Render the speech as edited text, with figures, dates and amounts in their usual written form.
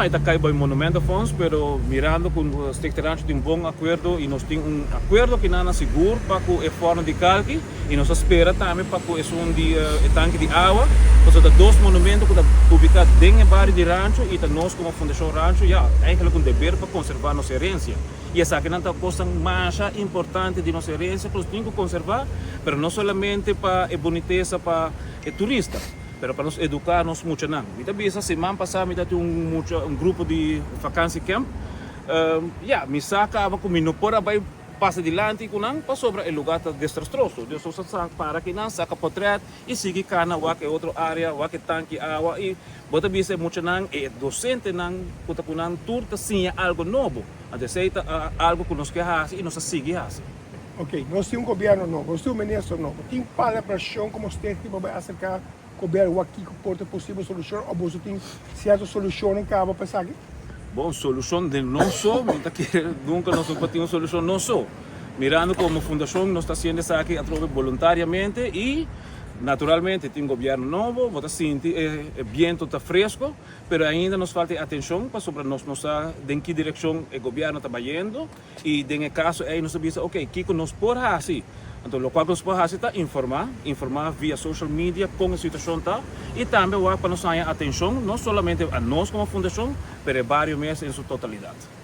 e ta kai bou Monumentenfonds, pero mirando ku Stichting Rancho tin un bon akuerdo i nos tin un akuerdo kinan sigur pa ku e fòrno di kalki i nos ta spera tambe pa ku esun di e tanki di awa, pasobra ta dos monumento ku ta ubiká den e bario di Rancho i ta nos komo Fundashon Rancho ya eigenlijk un deber pa konservá nos herensia. I esakinan ta kosnan masha importante di nos herensia ku nos tin ku konservá, pero no solamente pa e bunitesa pa e turista. Pero pa nos educa nos muchanan. Mi ta bisa siman pasa mi ta tin un mucha un grupo di vakantie camp. Ya, mi sa caba cu mi no por a bay pasa dilanti cu nan pasobra e lugar ta destrastroso. Dus nos a para akinan, saca potret y sigui cana wak e otro area, wak e tanki awa y bo ta bisa e muchanan, e docentenan cu ta cu nan tur ta siña algo nobo. Anto esey ta algo cu nos ke haci y nos ta sigui haci. Ok, nos tin un gobierno nobo, nos tin un minister nobo. Tin palabracion como stichting pa bay acerca gobierno wak kico por ta e posibel solucion of boso tin cierto solucionnan caba pa esaki? Bon, solucion den nos so, mi ta kere nunca nos no por tin un solucion nos so. Mirando como fundacion nos ta haciendo esaki atrobe boluntariamente y naturalmente tin gobierno nobo, bo ta sinti e biento ta fresco, pero ainda nos falta e atencion pasobra nos no sa den ki direccion e gobierno ta bayendo. I den e kaso ei nos ta bisa, ok, kiko nos por hasi? Anto lokual ku nos por hasi ta informá, informá via social media kon e situashon ta i tambe wak pa nos haña atenshon, no solamente a nos komo fundashon, pero e bario mes en su totalidat.